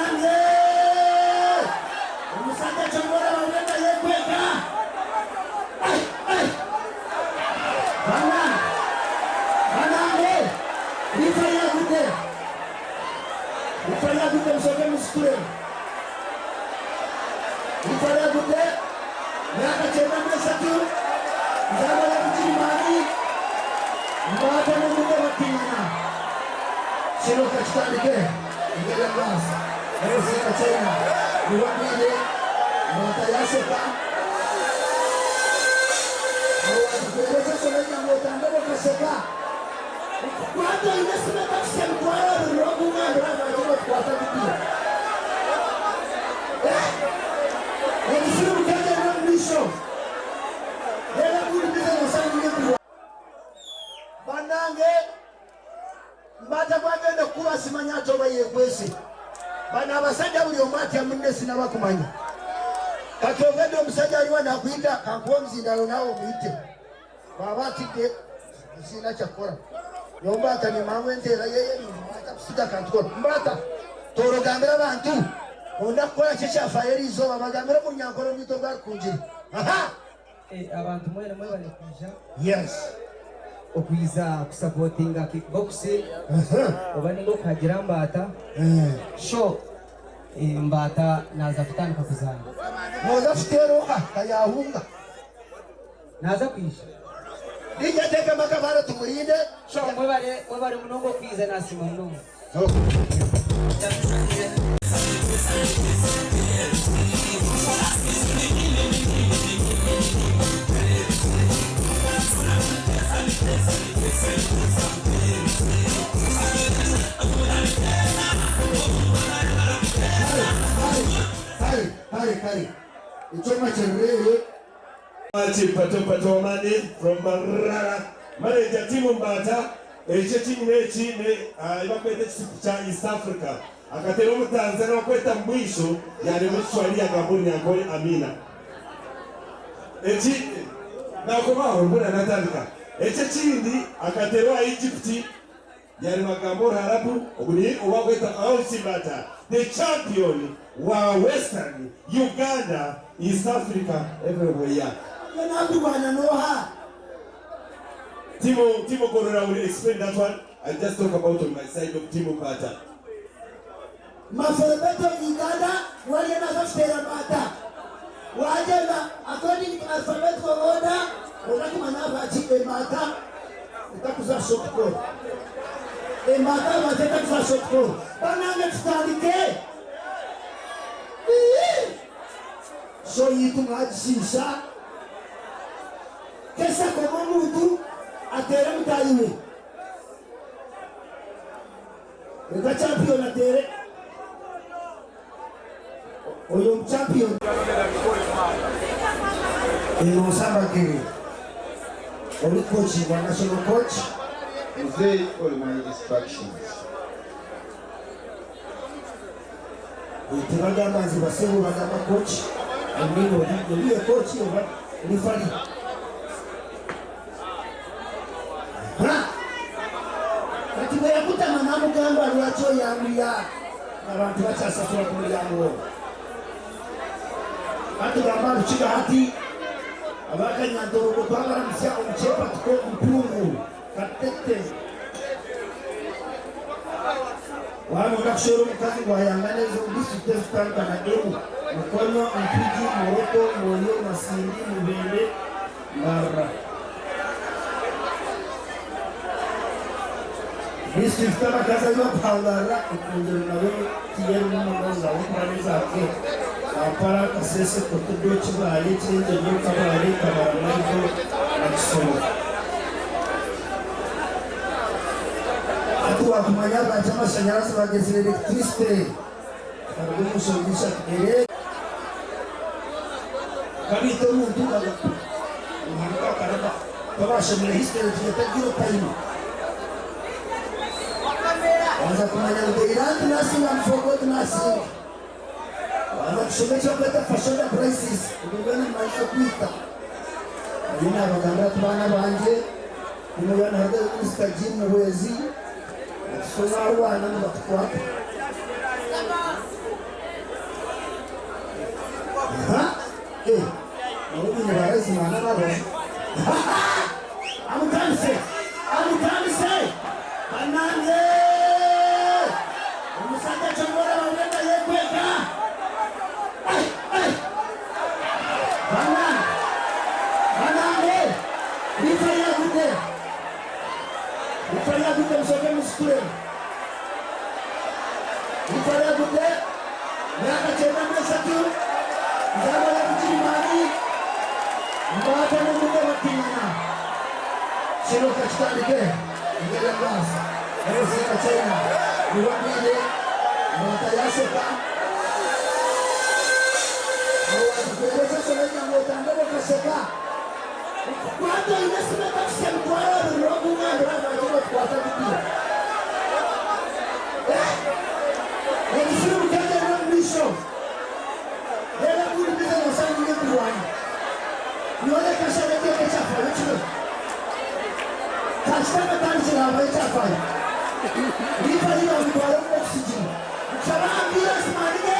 Banange! Omusajja kyova olaba bwenda yekweka. Ai, ai. Banange! Banange! Referee agudde. Referee agudde musooke musitule. Referee agudde. Myaka 93. Nzaalwa ya Bugirimaani. Mbaata ne munne battingana. Kino kakitandike engeri ya maaso. Okusinga China. Niwamwine. Mbaata yaseka. Awo watukuleeta somenya ng'otandika okaseka. Kwata oine esimu etakuhitsya 20 n'okungambira aha lwaki notukwata vidiyo. Egi firimu tegyenda omu maisho. Reero obundi bize noshanga nyine nkurwana. Banange Mbaata gwagenda okukuba simanya ate oba yekwese. Bano abasajja buli omu atya munne sinaba kumanya. Kati obwedda omusajja aliwa nakuyita kankuwe omuzindaalo naawe omuyite. Bwaba atidde sirina kyakukora. Nyowe Mbaata nimanya enteera yeye nimanya kusiga akantu koona. Mbaata toora ogambire abantu onda kukora ki ekyafaayo eriizooba bagambire omu Runyankore orwaitu orwa Rukungiri. Aha! Abantu mwena mwebare kwija. Yes. Okwija kusapotinga kickbox oba ninga okuhagira Mbaata. Sho Mbaata naaza kutandika kuzaana. Nooza kuteera oha? Ka yaahunga. Naaza kwija. DJ ateekemu akabaare tumurinde. Sho mwebare mwebare munonga okwija nasiima munonga. Kare, kare, kare, kare. Ekyoma kirireere. Ati Pato Pato Wamani from Mbarara manager team Mbaata ekyo ekinyima eki ne ebakweta ekisipu kya East Africa akatera omutanzania bakweta Mwisho yareba ekiswahili yagamba orunyankore Amina eki nakoma aho mbwenu natandika ekyo ekindi akatera owa Egypt Yaribagamba Oruharabu, ogu ni owakweta Ausi Mbaata, the champion wa Western Uganda, East Africa, everywhere. Iwe nakurwana noha? Timo Timo Gorora will explain that one, I just talk about on my side of Timo Mbata. Maforobeti of Uganda wariyo naza kuteera Mbaata. Wagyenda according to alphabetical order oza kumanya ahabwaki Embaata etakuza short call. Embaata ahabwaki etakuza short call. Banange tutandike! Iih! Show yaitu mwagishiisha. Kesa koma omuntu ateere mutaahi we. Reka champion ateere. Oyo omu champion. Enosa Magere ori coach wa national coach. Mzee follow my instructions. Tibagamba nzi basebo bagamba coach. I mean ori oriye coach oba referee. Ha! Kati bweyakutama namugamba lwaki oyanguya abantu bakyasasula ku muryango ogwo. Batugamba Rukiga hati aba Kanyantorogo twabaramutsya omu Kyepatiko Mpungu Katete. Waaba noyenda kushwera omukazi ngu ayangane ezo disiturikiti ezikutandika na M, Mukono, Mpigi, Moroto, Moyo, Masindi, Mubende, Mbarara. Disiturikiti abakazi ahu barikuhangaarira ekwongyera nabo tiyerimu munonga ahabw'okuba n'eza Kenya, Kampala, Kasese, Kotido, Kibaale, Kyenjojo, Kabale, Kabaramaido na Kisoro. Hati waakumanya ahabwaki amashanyarazi bageetsire electricity tukaruga omu nshonga ishatu ere. Kabiita omuntu omuhandiiko akaraba twabashomire history tugyeta guillotine Waza kumanya ngu they learnt nothing and forgot nothing. Waza kushoma eki barikweta Fashoda crisis ebyo byona nimanyisa okwita. Nyowe nabagambira ati baana bangye kumureba narugayo Minisita Jim Muhwezi ati so mwarwana nibatukwata. Nzaalwa ya Bugirimaani, Mbaata ne munne battingana. Kino kakitandike ngenda mu maaso. Okusinga China biwagwire, Mbaata yaseka. Awo wakikuwerekesa olwedda ng'otandika okaseka. Kwata olina essimu etakisi emitwalo abiri lw'okungambe lwaki batukwata vidiyo. Ekisiru kyagenda mu maisho. Reeba gundi bizinesi aine okurwana. Nyowe kashabe nteeka ekyafaayo kino. Kasita abatandikire habaho ekyafaayo. Riifari bamutwara omu oxygen. Nshaba ambiransi maani ge.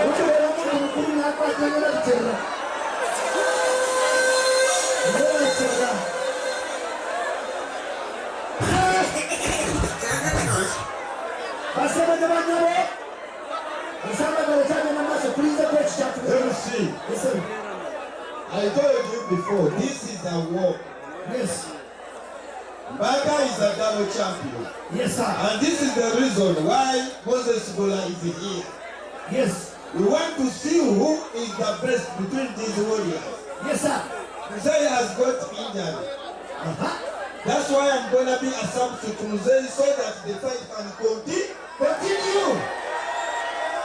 Okureeba omuntu mukuru nakwata enyena abikyerera. Mbwenu abikyerera. Basebo ne banyabo, ensambagalo ekyagenda mu maaso tulinze ko eki kyatubeerawo. MC, Yes, sir. I told you before, this is a war. Yes. Mbaga is a double champion. Yes, sir. And this is the reason why Moses Bola is here. Yes. We want to see who is the best between these warriors. Yes, sir. Mzee has got injured. That's why I'm going to be a substitute to Mzee so that the fight can continue. Continue.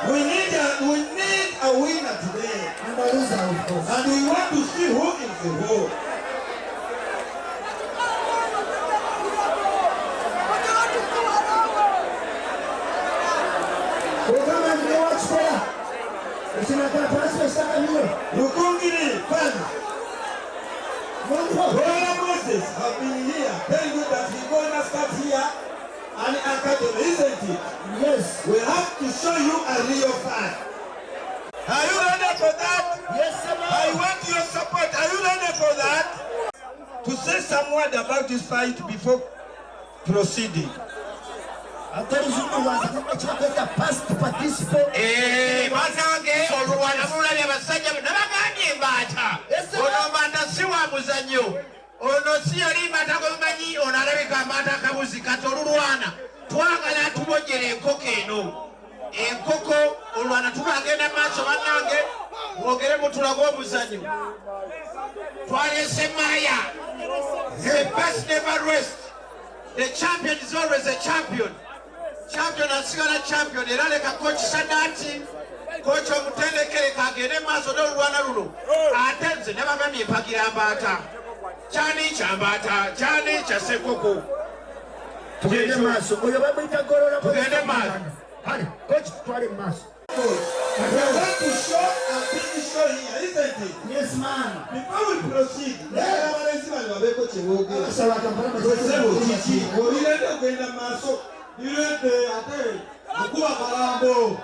We need a winner today. And a loser, of course. And we want to see who is the who. Ogamba nti newakikola ekinatapasi ekitakamiyo Rukungiri fans, Royal Moses have been here telling you that he's going to start here an academy, isn't it? Yes. We have to show you a real fan. Are you ready for that? Yes, sir. I want your support. Are you ready for that? To say some word about this fight before proceeding. Ate oluzungu lwanze ekibakweta past participle. Eh, banange olulwana mulabye abasajja nabagambye embaata. Ono mbaata si wa muzannyo, ono si yali mbaata gwemumanyi, ono alabika mbaata akabuzi. Kati olulwana twagala tubojere enkoko eno, enkoko olulwana tubagenda maaso. Bannange, mwogere mutulaga omuzannyo. Twalese maya, the best never rest, the champion is always a champion. Champion asigala champion. Era leka coach Sadati, coach omutendeke, leka agende maaso n'olulwana luno. Ate nze nabagambye mpagira mbaata, kyani kyambaata, kyani kya sekoko. Tugende maaso, oyo bamuyita Golola. Tugende maaso. Kale coach, tutwale mu maaso. We want to show a big show here, isn't it? Yes, man. Before we proceed, naye abalenzi bano babeeko kye boogera. Abasaba Kampala. Ssebo, kiki? Olirende okugenda mu maaso? Irete ate kukuba kalambo.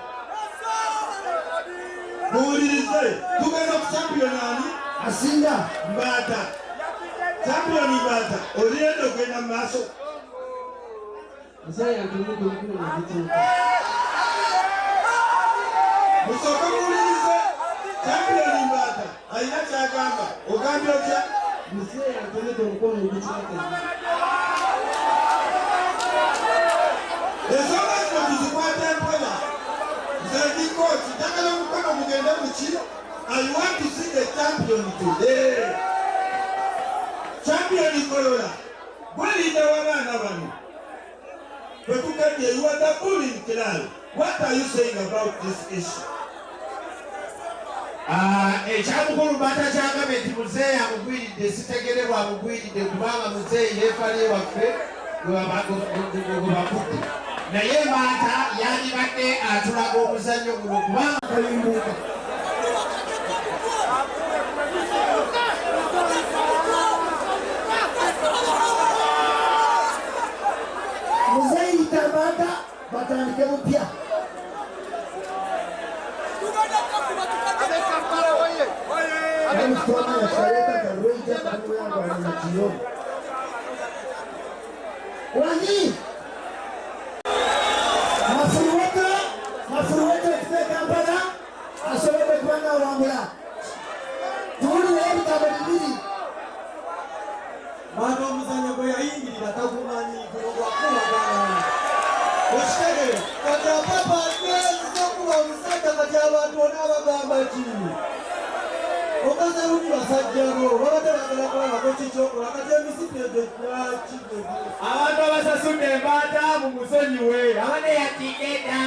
Muwulirize, tugenda ku champion ani? Asinga. Mbaata. Champion Mbaata, olirende okugenda mu maaso? Muzeeyi atumudde omukono nagutuuka. Musooke muwulirize champion Mbaata, alina kyagamba. Ogambye otya? Muzeeyi atumudde omukono ogutuuka. Ensonga zino tuzikwate mpola. Nze ndi coach, njagala omukono mugende muki. I want to see the champion today. Champion Golola, gwe leader w'abaana bano bwe tukadde. You are the bull in class. What are you saying about this issue? Ah, ekyamukulu Mbaata kyagambye nti muzeeyi amugwiridde, sitegerebwa amugwiridde, kubanga muzeeyi yeefaliye waffe gwe bakudde, naye Mbaata yandibadde atulaga omuzannyo guno kubanga Kayimbuka. Muzeeyi Tambaata, batandike bupya. Namutwamanya kyaleeta galweija kamuyangalanakiyo wangi mafuruweta mafuruweta okuva e Kampala asobodde okuba nga awangula. Tuwulire ebigambo bibiri. Mwana omuzannyo gwe yayingirira tagumanyi, guno gwakubagana. Okitegeera? Kati apapadde nzize okuba omusajja kati abantu onaabagamba ki? Okoze bubi basajja bo babadde baagala kulabako ki kyokola kati emisipi egyo gyaki? Abantu abasasudde embaata mumusonyiwe, abadde yatidde dda.